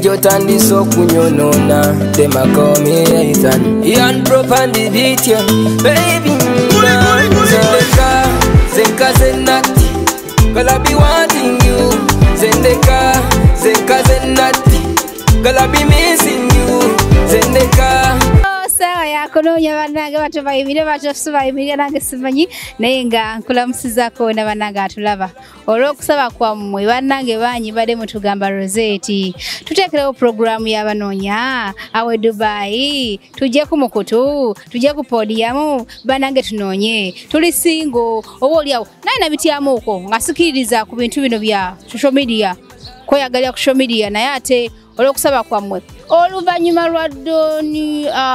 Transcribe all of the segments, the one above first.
gy'otandise okunyonona. Them a call me Ethan. Ian Proper and the beat, yeah. Baby, Zendeka, Zenka Zenati. Girl, I be wanting you. Zendeka, Zenka Zenati. Girl, I be missing you. Zendeka. Sawa yakunoonya bannange bato bayimirire bato si bayimirire nange simanyi naye nga nkulamusizaako na bannange atulaba olw'okusaba kwammwe bannange bangi badde mutugamba Rosette tuteekerewo puroguraamu y'abanoonya awe Dubai tujje ku mukutu tujje ku podiyamu bannange tunoonye tuli single oba oliawo naye nabityamuuko nga sikiririza ku bintu bino bya social media kweyagalira ku social media naye ate olw'okusaba kwammwe oluvannyuma lwa Don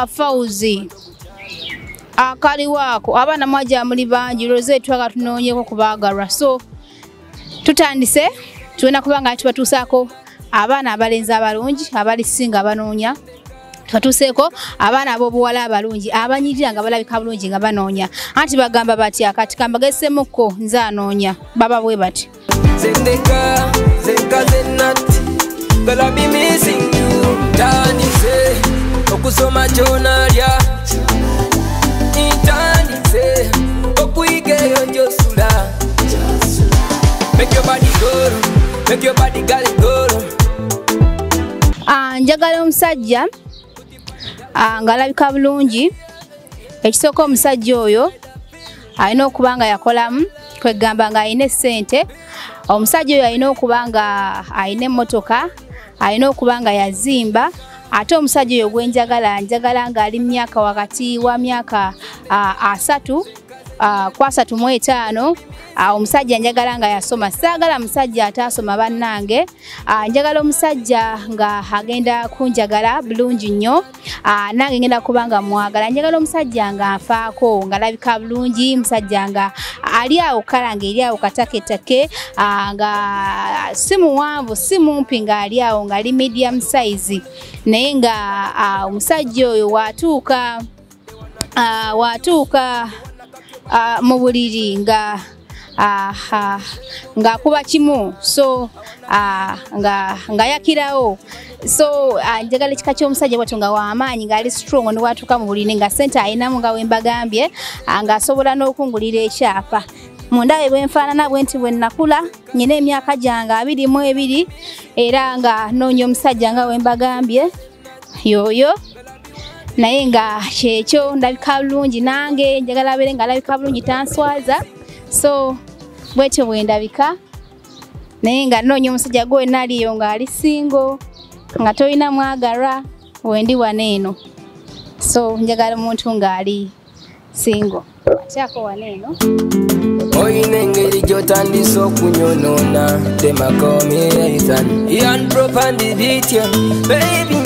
Fauzi akaliwaako abaana mwajja muli bangi Rosette twagala tunoonyeeko kubaagalwa so tutandise tulina kuba nga tubatuusaako abaana abalenzi abalungi abali singa abanoonya tubatuuseeko abaana ab'obuwala abalungi abanyirira nga balabika bulungi nga banoonya anti bagamba batya kati kambagesemukko nze anoonya baba bwe bati. Zendeka, Zenka Zenati. Girl, I be missing you. Ntandise okusoma ky'onalya. Ntandise okuyiga eyo gy'osula. Make your body go, make your body girl go. Njagala omusajja ng'alabika bulungi. Ekisooka omusajja oyo alina okuba nga yakolamu kwegamba ng'alina essente. Omusajja oyo alina okuba nga alina emmotoka, alina okuba nga yazimba. Ate omusajja oyo gwe njagala njagala ng'ali mu myaka wakati wa myaka 30 ku 35. Omusajja njagala nga yasoma, saagala musajja ataasoma bannange. Njagala omusajja nga agenda kunjagala bulungi nnyo, nange ngenda kuba nga mwagala. Njagala omusajja nga nfaako, ng'alabika bulungi, musajja nga ali awo kala ng'eri awo kataketake, nga si muwanvu si mumpi, ng'ali awo ng'ali medium size, naye nga omusajja oyo watuuka mu buliri nga ng'akuba kimu so nga yakirawo. So njagala ekika ky'omusajja bwatyo nga w'amaanyi ng'ali strong ne watuuka mu buliri nga ssente alinamu nga bwe mbagambye, ng'asobola n'okungulira ekyapa. Mundabe bwe nfaanana bwe nti bwe nnakula nnina emyaka gyange 22 era nga nnoonya omusajja nga bwe mbagambye yoyo, naye nga kyekyo ndabika bulungi nange njagala abeere ng'alabika bulungi tanswaza. So bwetyo bwe ndabika, naye nga nnoonya omusajja gwe naliyo ng'ali single nga tolina mwagalwa wendi wano eno. So njagala omuntu ng'ali single atyako wano eno. Oyina engeri gy'otandise okunyonona. Them a call me Ethan. Ian Proper and the beat, yeah. Baby,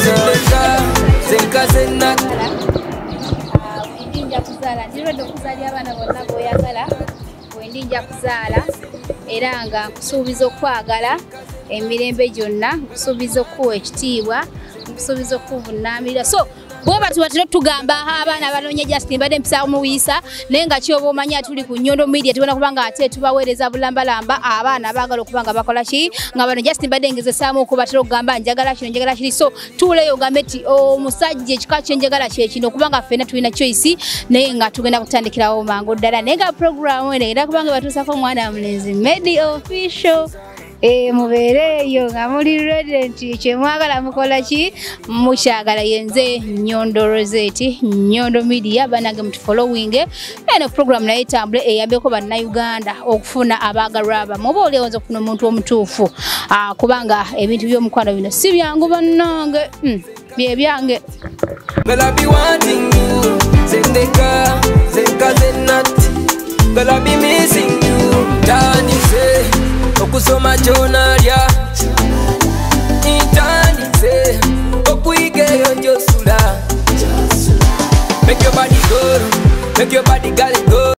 Zendeka, Zenka Zenati. Wendi nja kuzaala, ndi ready okuzaalira abaana bonna b'oyagala. Wendi nja kuzaala era nga nkusuubiza okwagala emirembe gyonna, nkusuubiza okuwa ekitiibwa, nkusuubiza okuvunnamira. So bwe bati batera tugamba abaana abanoonya Justin mbadde mpisa omuwiisa, naye nga kyoba omanya tuli ku Nyondo Media tubona kubanga ate tubaweereza bulambalamba abaana abaagala okuba nga bakola ki nga bano. Justin mbadde ngezesaamu okubatera okugamba njagala kino njagala kiri, so tuuleyo ogambe nti omusajja ekika kye njagala kye kino, kubanga ffenna tulina choice, naye nga tugenda kutandikirawo mangu ddala. Naye nga puroguraamu eno egenda kubanga batuusako omwana mulenzi Medi Official. Mubeereeyo nga muli ready nti kye mwagala mukola ki mukyagala. Yenze Nyondo Rosette, Nyondo Media, bannange mutufollowing eno program naye etambule eyambeko bannayuganda okufuna abaagalwa bammwe, oba oli oyinza okufuna omuntu omutuufu, kubanga ebintu by'omukwano bino si byangu bannange, bye byange. Girl, I be wanting you. Zendeka, Zenka Zenati. Girl, I be missing you. Ntandise okusoma ky'onalya. Ntandise okuyiga eyo gy'osula. Make your body go, make your body girl go.